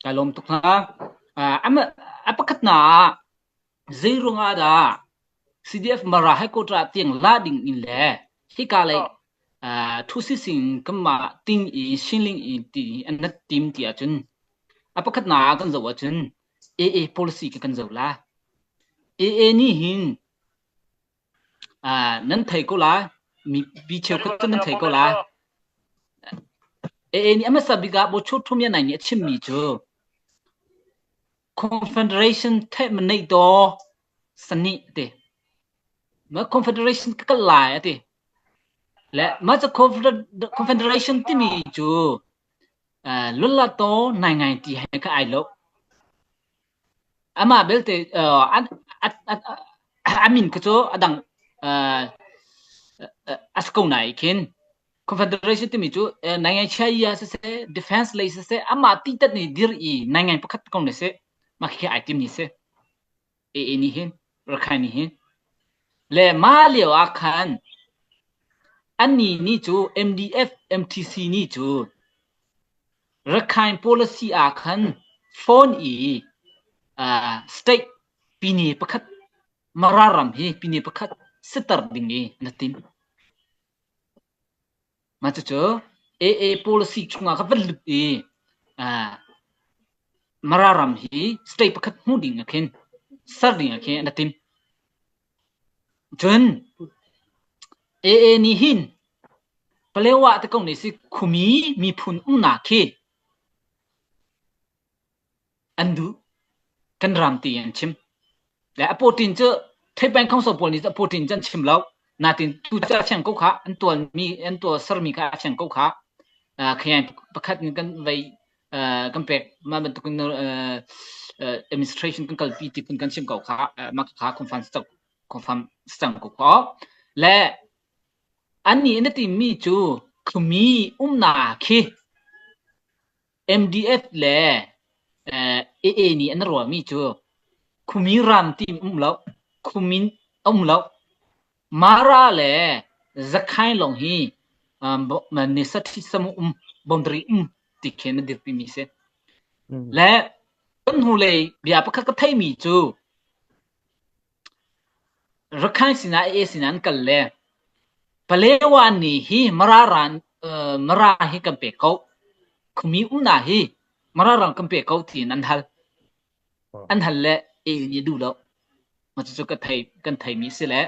Ka lawm tuk hna. A pakhat na ah zei ruangah dah CDF Mara headquarter ah tiang la ding in le hika lei thu sising kanmah ting i Shinling i ti an nat tim ti ahcun a pakhat na ah kan zoh ahcun AA policy khi kan zoh la. AA nih hin Nan thei ko lai. Mipi cheukhat cu nan thei ko lai. AA nih a hmasa bik ah Bochu Thum Yan nih a chimmi cu Confederation theih ma neih daw sani a ti. Ma Confederation ka kal lai a ti. Le mah cu Confederation timi cu lulla to nai ngai ti he kha ai lo. Amah belte a min kha cu a dang a si ko nain khin Confederation timi cu naingai-chia siseh, defense lei siseh, amah titat nih dir i naingai pakhat kong le si, mah khikhi ai tim ni si. AA nih hin, Rakhine nih hin. Le mah lio ah khan annih nih cu MDF, MTC nih cu Rakhine policy ah khan phone i state pine pakhat Mara ram hi pine pakhat siter ding i na tim. Mah cucu AA policy chungah ka van lut i Mara ram hi state pakhat hmu ding ah khin ser ding ah khin na tim. Cun AA nih hin Palewa te ko nih si khumi miphun umnak khi an duh kan ram ti an chim. Le a pawtin cu Thepeng Council pawl nih a pawtin cu an chim lo. Natin tu cu a fiang ko kha an tualmi an tual sermi kha a fiang ko kha. Khayan pakhat in kan vei kan pek mah bantukin administration kan kalpi ti phun kan chim ko kha mah kha confirm confirm cang ko kha. Le annih na timi cu khumi umnak khi MDF le AA nih an ruahmi cu khumi ram ti um lo, khumin um lo. Mara le Zakhain lawng hi ni samu um boundary um ti khi na dirpi mi si. Le kan hnulei bia pakhat ka theimi cu Rakhine sinah AA sinah an kal le Palewa nih hi Mara ran Mara hi kan pe ko. Khumi umnak hi Mara ram kan pe ko tiin an hal. An hal le AA nih a duh lo. Mah cucu ka thei kan theimi si le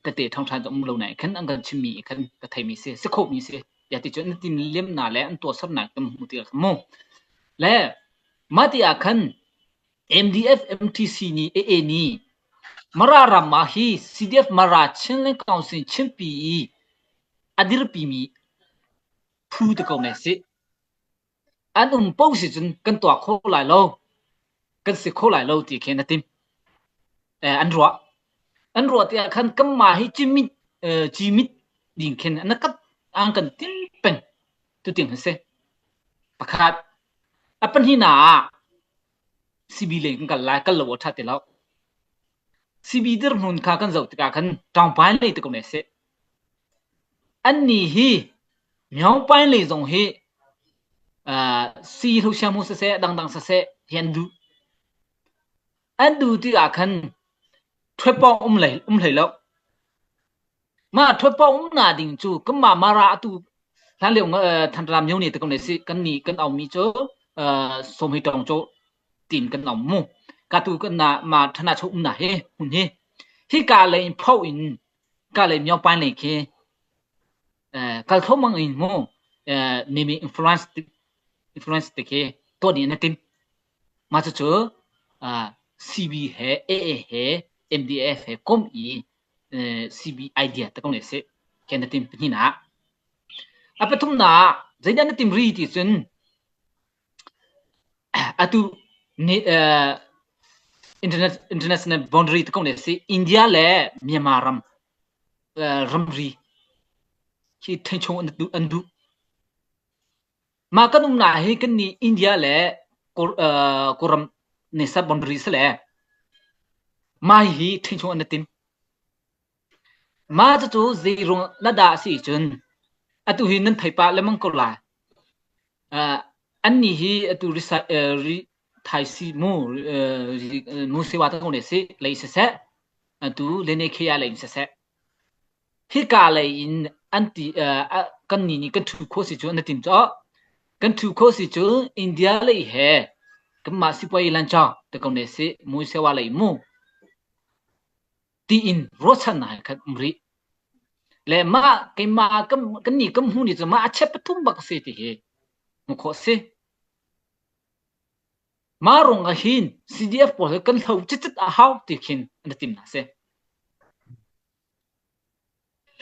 tete ṭhangṭhan um lo nain khan an kan chimmi khan ka theimi si si khawhmi si. Ya ti cun an tim liamnak le an tuahsernak kan hmuh tikah khan mu. Le mah ti ah khan MDF MTC nih AA nih Mara ram ah hi CDF Mara Chinland Council Chinpi i a dirpimi phu te ko ne si. An um po si cun kan tuah kho lai lo. Kan si kho lai lo ti khi na tim. Eh, an ruah. An ruah tiah khan kanmah hi cimit eh, cimit ding khin an kat an kan tin peng tu ting si. Pakhat A pahnihnak ah CB lei kan kal lai, kal lo a ṭha ti lo. CB dirhmun kha kan zoh tikah khan ṭangpain lei ti ko ne seh. Annih hi myaungpain lei zong hi uh, si hlo siseh, dangdang siseh hi an duh. An duh tikah khan ṭhuatpawng um lei um hlei lo. Mah ṭhuatpawng umnak ding cu kanmah Mara atu hlanlio Thantlang myo ne te ko ne si kan nih kan aumi cu sawmhei tawng cu tin kan aum mu. Ka tu kan na ma thana chu umna hi hmun hi hi ka lei in pho in ka lei myo pain lei khi kal tho mang in mu nimi influence influence te khi to ni na tim. Mah cucu CB he AA he MDF he kom i CB idea te ko ne si. Ken na tim pahnihnak. A pathumnak zeidah na tim ri ti cun atu ni internet international boundary te ko ne si India le Myanmar ram ramri khi thenchung an duh Mah kan umnak hi kan nih India le Kawlram nih boundary si le mah hi ṭhingchung an i tim. Mah cucu zeiruang na dah si cun atu hi nan thei pah lengmang ko lai. Annih hi atu thaisi mu mu sewa ta ko ne si lei siseh atu lene khia lei siseh hika lei in an ti kan ni nih kan thu kho si cu na tim cho kan thu kho si cu India lei he kanmah sipuai lan cho te ko ne si mu sewa lei mu tiin ruahchannak he khan um rih. Le mah keimah kan kan nih kan hmuh ni cu mah a chep pathum bak a si ti hi hmuh khawh si. Mah rung ah hin CDF pawl hi kan hlo cicit a hau ti khin an tim hna si.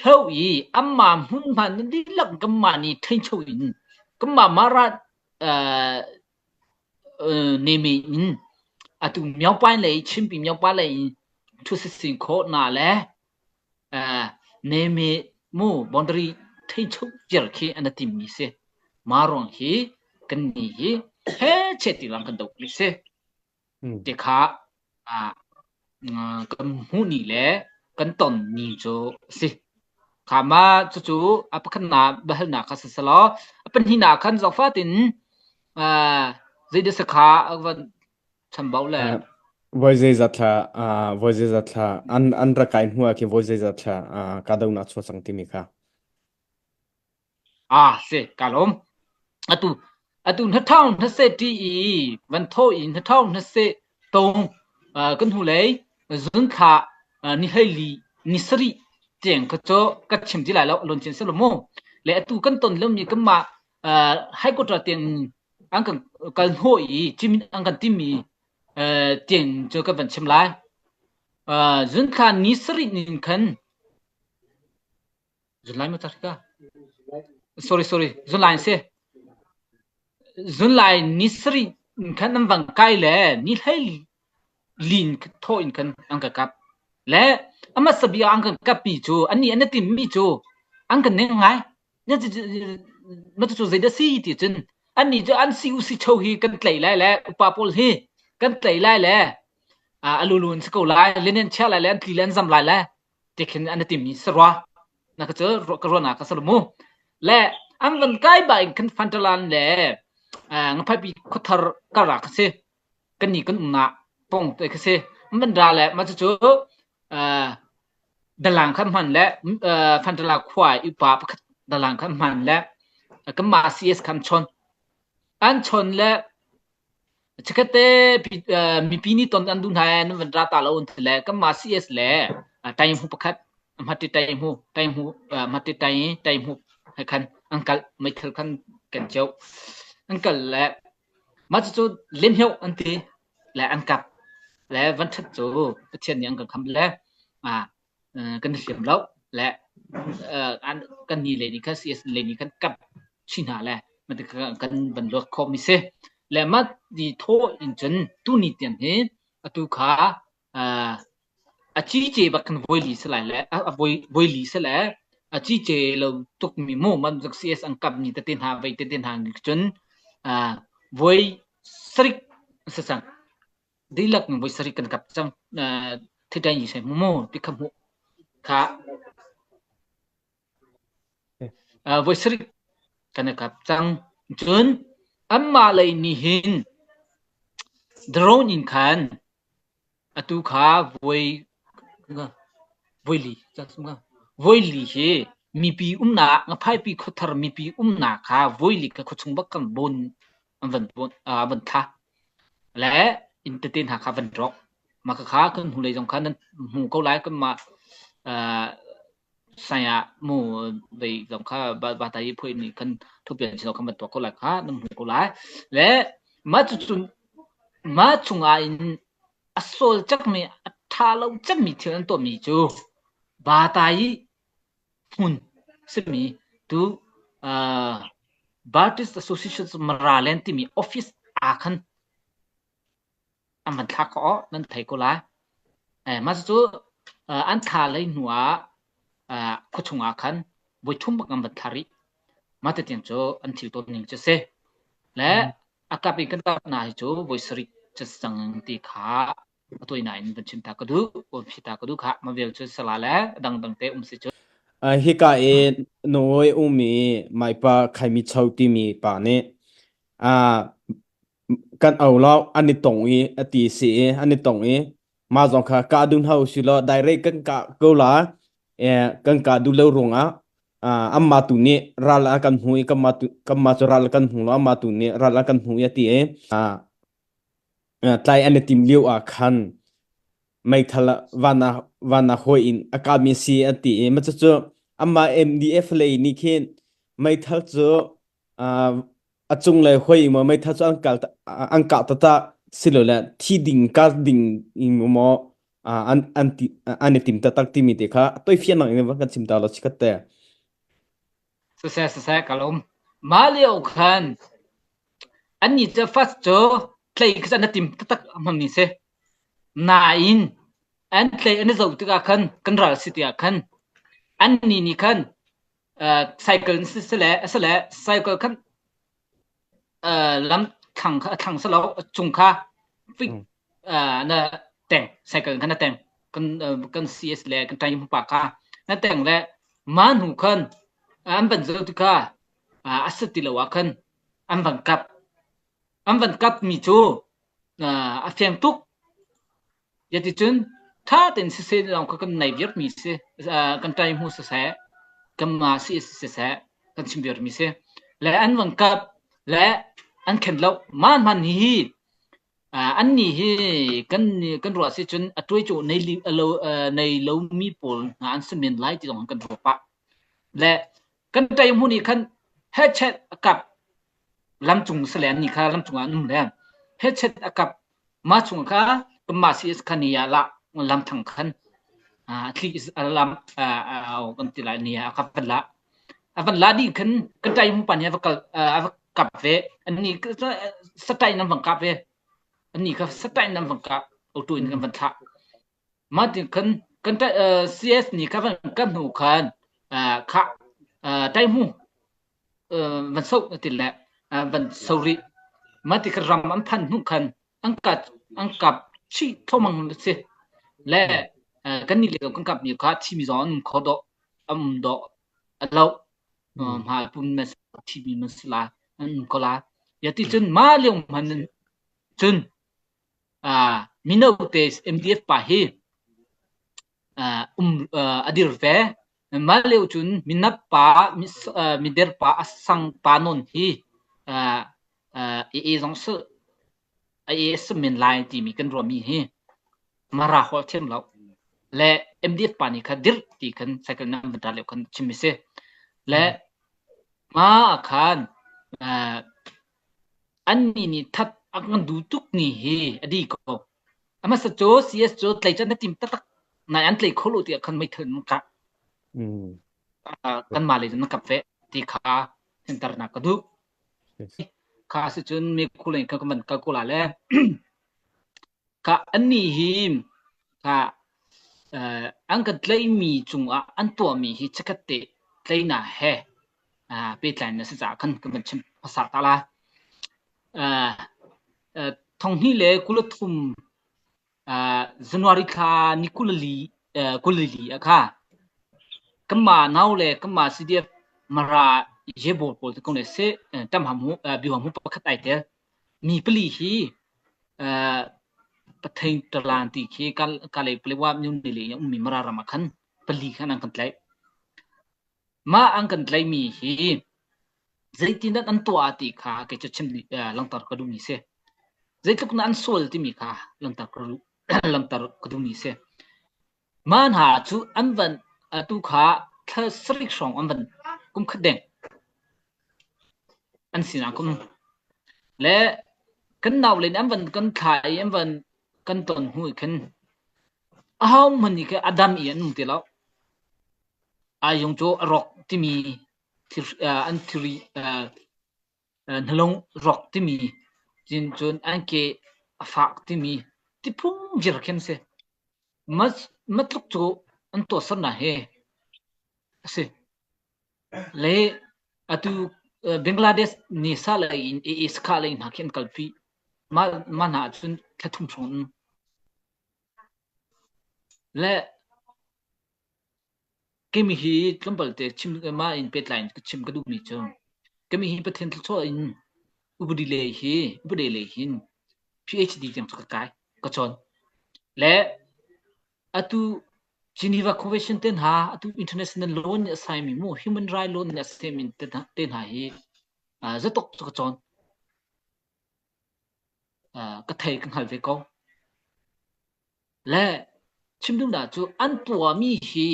Hlo i anmah hmunhma na dihlak kanmah nih ṭhencho in kanmah mara uh, neme in atu myaungpain lei Chinpi myaungpa lei in ṭhusisin khawh na le uh, neme mu boundary ṭhencho viar khi an tim mi si. Mah ruang hi kan ni hi he chet ti lang kan do mi si. Ti kha kan hmuh ni le kan ton ni cu a si. Kha ma cucu a pakhatnak biahalnak kha si selaw a pahnihnak khan zaangfah tein zeidah si kha a van chambau le Voi zeizat thla voi zeizat thla an an rak kai hnu ah khin voi zeizat thla kahdohnak chuah cang timi kha. Ah si ka lawm. Atu atu na thong na se ti i van tho i na thong na se tong kan hnu lei zun thla ni hlei li ni sari tiang kha cho ka chim ti lai lo lon chin se lo mu le atu kan ton lo mi kan ma high court tiang an kan kal hno i chimin an kan timi tiang cu kan van chim lai zun thla ni sari nin khan Zunlai maw ka? Sorry, sorry. Zunlai si. Zunlai ni sarih khan an vang kai le ni hlei lin thaw in khan an ka kap. Le ama sabia an kan kap mi cu annih an tim mi cu an kan neng ngai. Ma cu zeidah si ti cun annih cu an si u si cho hi kan tlei lai le upa pawl hi kan tlei lai le a lulu in si ko lai linen chia lai le an tli le an zam lai le ti khin an i timmi si rua na ka cu ka ruahnak ka si mu le an van kai ba in khan fantalan le ngaphaipi khuathar kara ka si kan ni kan umnak pong te ka si an van ra le ma cu dalang khan hman le fantala khua i upa pakhat dalang khan hman le kan ma CS khan chon an chon le Chikkhatte mipi nih ton an duh hna i nan van ra ta lo an ti le kanmah CS le tainghmu pakhat hmati tainghmu tainghmu hmati tai tainghmu he khan an kal meithal khan kan ceu an kal le mah cucu lemheuh an ti le an kap le van ṭhat cu Pathian nih an kan kham le kan i hliam lo le kan ni le nih khan CS le nih khan kap chin hna le kan van luat khawh mi si le mah ti thaw in cun tuni tiang hi atu kha a cice bak kan voi li si lai le a voi voi li si le a cice lo tuk mi mu man CS an kap ni tete hna vei tete hna cun voi sarik si cang dihlak in voi sarih kan kap cang. Thitai ni sai mu ti kha hmuh kha voi sarih kan kap cang. Cun anmah lei nih hin drone in khan atu kha voi voi li voi li hi mipi umnak ngaphaipi khuathar mipi umnak kha voi li kha khuachung bak kan bon an van van thla le inn tete hna kha van rawk mah khakha kan hnulei zong kha nan hmu ko lai kanmah saya mu vei zong kha ba ta i phui nih kan thupian chilo kan van tuah ko lai kha nan hmu ko lai le mah cucun mah chungah in a sol cakmi a tha lo cakmi thil an tuahmi cu ba ta i hmun simi tu uh, Baptist Association Maraland timi office aa khan an van thlak ko nan thei ko lai. Eh, mah cu an thla lei hnu ah khuachung ah khan voi thum bak an van thla rih. Mah te tiang cu an thil tawn ning cu si. Le a kap in kan kap na hi cu voi sarih cu cang ti kha a tuai in van chim ta ka duh van phi ta ka duh kha ma vel cu sala le dangdang te um si cu Hika i Norway ummi Maipa Khaimi Cho timi pa nih. Ah kan au lo an i tong i a ti si i an i tong i mah zong kha kah dun hau si law direct kan kah ko la eh, kan kah duh lo ruangah ah amma tu nih ral a kan hmu i kanmah tu kanmah cu ral kan hmu lo amma tu nih ral a kan hmu i a ti i ah tlai an i tim lio ah khan meithal van ah van ah hoi in a kami si an ti i ma cu amma MDF lei nih khin meithal cu a cung le hoi maw meithal cu an kal an kah tata silole thi ding ka ding in maw an an ti an i tim taktak timi te kha toi fian nang in van kan chim ta lo chikat te. Siseh siseh ka lawm. Mah lio khan annih cu first cu tlei kha an i tim taktak hmangmi si. Nain an tlei an i zoh tikah khan kan ral si tiah khan annih nih khan cycle sisele asile cycle khan lam thlang kha a thlang silo a cung kha fik na teng cycle kha na teng kan kan CS le kan ṭai pa kha na teng le ma hnu khan an van zoh tikha a si ti lo ah khan an van kap an van kap mi cu a fiang tuk Yaticun ṭha tein siseh lawng kha kan nei viarmi si. Kan ṭai hmu siseh, kanmah si siseh, kan chim viarmi si. Le an van kap le an khen lo. Mah hman hi an nih hi kan kan ruah si cun a tuai cu nei lo nei lomi pawl hna an si men lai ti zong kan ruah pah. Le kan ṭai hmu nih khan hechet a kap lamcung si le an nih kha lamcung ah an um le hechet a kap Mah chung kha kanmah CS kha ni ah lah lamthang khan thli lam kan ti lai ni ah ka van la a van la dih khan kan ṭai mu pa nih a va kal a va kap ve annih saṭai in an van kap ve annih kha saṭai in an van kap auto in kan van thlah mah ti khan kan CS nih kha van kan hnu khan kha ṭai mu van soh na ti le van so rih. Mah ti kha ram an phan hnu khan an kat an kap chih thomang na si. Le kan nih le kan kap mi kha thimi zong an um kho dawh an um dawh a lo hma pum na thimi man si la an um ko la. Ya ti cun ma leung man cun mino te MDF pa hi um a dir ve. Mah lio cun minap pa mider pa a sang pa nawn hi AA zong si AA si men lai timi kan ruahmi hi Mara holh thiam lo le MDF pa nih kha dir ti khan cycle nan van ṭa lio khan chim mi si. Le ma khan Annih nih that a kan duh tuk ni hi a di ko. A hmasa cu CS cu tlei cu an i tim taktak. Nai an tlei kho lo tiah khan meithal in an kah. Kanmah lei cun an kap ve ti kha thinternak ka duh. Kha si cun mi khu lei kha kan van kal ko la le Ka annih hi ka an kan tlaihmi cungah an tuahmi hi chikkhat te tlaihnak he pehtlai na si caah khan kan van chim hmasa ta la. Thonghnih le 23 January thla ni 24 24 ah kha kanmah nau le kanmah CDF Mara Yebaw pawl te kong le seh ṭamham biuham pakhat ai tel. Mi pali hi Pathain Talan ti khi Kalay Paletwa myone le in ummi Mara ram ah khan pali khan an kan tlaih. Mah an kan tlaihmi hi zeitindah an tuah ti kha kei cu chim langhter ka duhmi si. Zeitluk na an sual timi kha langhter ka duh langhter ka duhmi si. Mah hna cu an van atu kha thla sarih hrawng an van kum khat deng an sinah kum le kan naule nih an van kan thla i an van kan ton hnu i khin ahohmanh nih khin a dam i an um ti lo. Ayung cu a rawk timi thil an thiri hnalung rawk timi cun an ke a fak timi tiphung vir khin si. Matluk cu an tuahsernak hi a si. Le atu Bangladesh ni sa lei in AA sakha lei hna khi an kalpi. Mah mah hna ahcun thla thum hrawng an um. Le Keimi hi tlawmpal te chim mah in pehtlai in ka chim ka duhmi cu keimi hi Pathian thluachuah in. Upadi lei hi upadi lei hin PhD tiang cu ka kai ka cawn. Le atu Geneva Convention te hna atu international law nih a saimi mu human right law nih a saimi te hna hi zatok cu ka cawn. Ka thei ka hngal ve ko. Le chim duhnak cu an tuahmi hi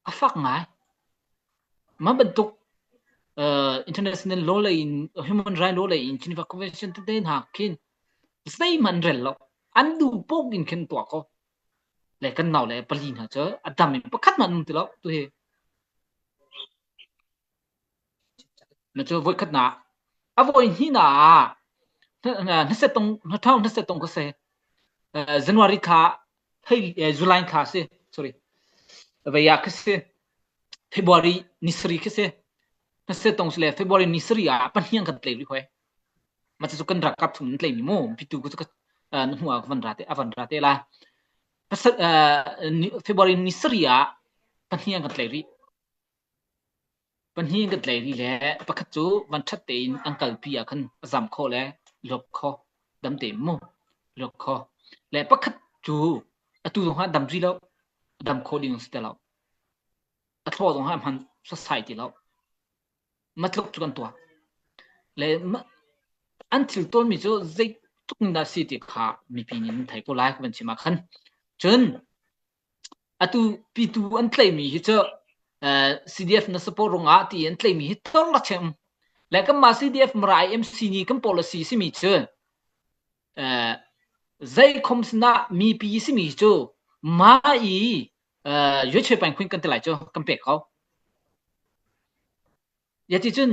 a fak ngai. Mah bantuk international law lei in human right law lei in Geneva Convention tete hna khin zeihmanh an rel lo. An duh paoh in khin tuah ko. Le kan nau le pali hna cu a dam in pakhat hmanh an um ti lo tu hi. Na cu voikhat na a voi hnih na ah hnasetong hnathau hnasetong ka se January thla hei July thla si sorry vei ah khi si February ni sari khi si hnasetong si le February ni sari ah pahniang kan tlei rih hoi ma cu kan rakap thum nan tlei mi mu pitu ku cu na hnu ah van ra te a van ra te la February ni sari ah pahniang kan tlei rih Pahnih kan tlei rih le pakhat cu vanṭhat tein an kalpi ah khan a zam khawh le luak kho, dam tein mu, luak kho. Le pakhat cu atu zong ah dam rih lo, a dam khawh ding si ti lo. A thlaw zong ah hman sasai ti lo. Matluk cu kan tuah. Le an thil tawnmi cu zeitluk in dah si ti kha mipi nih nan thei ko lai ka van chim ah khan. Cun Atu pitu an tlaihmi hi cu CDF na support rungah ti an tlaihmi hi thor la chem. Le kanmah CDF Mara IMC nih kan policy simi cu zei khom sinah mipi simi cu ma i yueche peng khun kan ti lai cu kan pek ko. Yaticun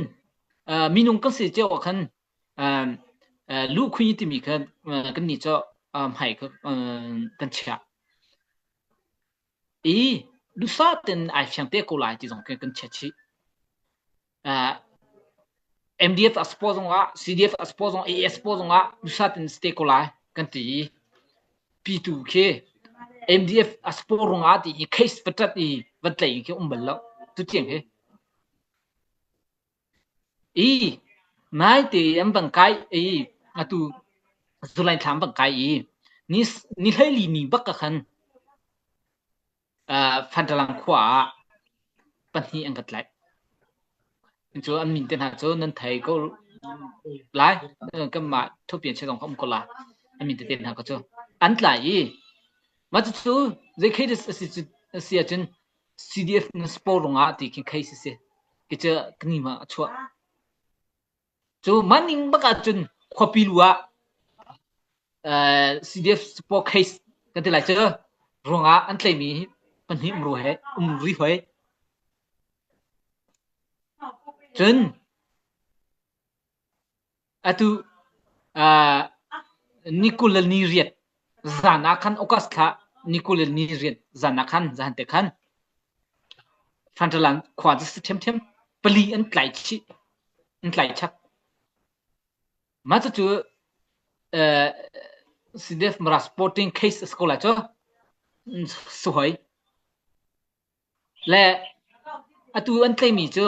minung kan si cio ah khan luhkhui timi kha kannih cu hmai kha kan chiah. I duhsah tein ai fiang te ko lai ti zong khi kan chiah chih. MDF a support zongah, CDF a support zongah, AS support zongah duhsah tein si te ko lai kan ti i pitu khi MDF a support rungah ti i case va ṭat i va tlaih khi um bal lo. Tutiang hi. I naite an van kai i atu July thla an van kai i ni ni hleili ni bak ka khan Fantalang khua ah pahnih an ka tlaih. Cu an min te hna cu nan thei ko lai. Kanmah thupian che zong kha um ko la. An min tete hna ka cu an tlai i mah cucu zei case a si a si ahcun CDF na sport rungah ti khi case a si. Khi cu kani ma a chuah. Cu maning bak ahcun khuapi lu ah CDF sport case kan ti lai cu ruangah an tlaimi pahnih um ru he um ri hoi. Cun Atu ni 28 zan ah khan August thla ni 28 zan ah khan zahan te khan Fantalan khua cu si ṭhiamṭhiam pali an tlai chih an tlai chap. Mah cucu CDF Mara sporting case a si ko lai cu si hoi. Le atu an tleimi cu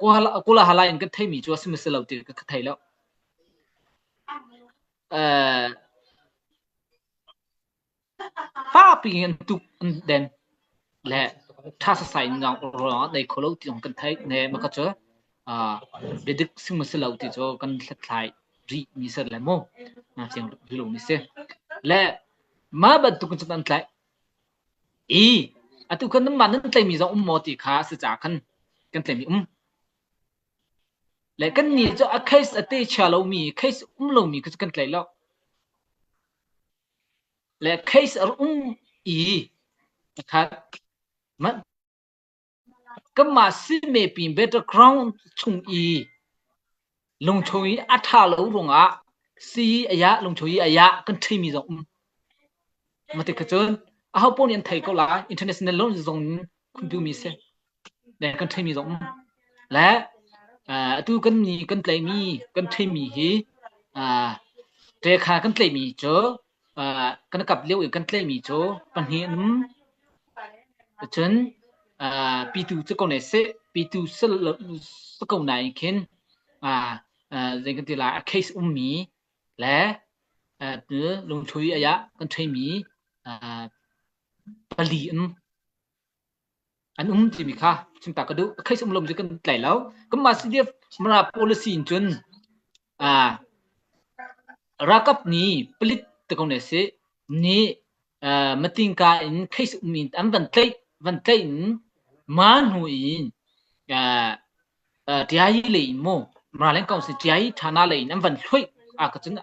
Kawlahala in kan theimi cu a si maw si lo ti ka thei lo. Fapi in an tuk an den le ṭha sasai in ruangah nei kho lo ti zong kan theih. Ne maka cu biadik si maw si lo ti cu kan hlathlai rih mi si le mu. Fiang rih lo mi si. Le mah bantuk in cun an tlaih. I atu khan nanmah nan tlaihmi zong um maw ti kha a si caah khan kan tlaihmi um. Le kannih cu a case a te chia lomi, case um lomi kha cu kan tlaih lo. Le case a um i pakhat Kanmah sime pin battleground chung i lungcho i a ṭha lo ruangah sii a yah lungcho i a yah kan ṭhimi zong um. Mati kha cun aho paoh nih an thei ko lai international law zong in khumpiumi si. Le kan ṭhimi zong um. Le atu kan ni kan tlaihmi kan ṭhimi hi ṭekha kan tlaihmi cu kan kap lio i kan tlaihmi cu pahnih an um. Cun pitu cu ko ne seh, pitu si ko nain khin. Zei kan ti lai a case ummi le lungthui ayah kan theimi pali in an um timi kha chim ta ka duh. A case um lo cu kan tlai lo. Kanmah CDF Mara policy in cun ralkap nih palik te ko ne si nih matingka in case um in an van tlaih van tlaih in ma hnu in Tiayi lei in mu Mara Council Tiayi Thana lei in an van hluai a ka cun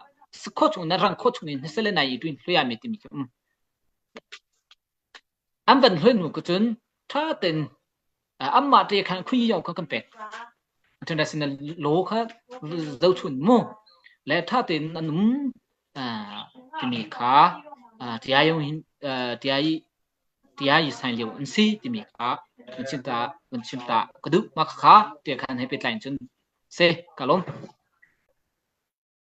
sakho chung in rang kho chung in hmasale nai i tuin hluai mi timi khi um. An van hluai hnu ka cun tha ten anmah te khan khui yau kha kan pek. International law kha zochun mu le tha tein an um timi kha tiayi hin tiayi tiayi sign lio an si timi kha kan chim ta kan chim ta ka duh ma kha te khan he petlai cun se ka lawm.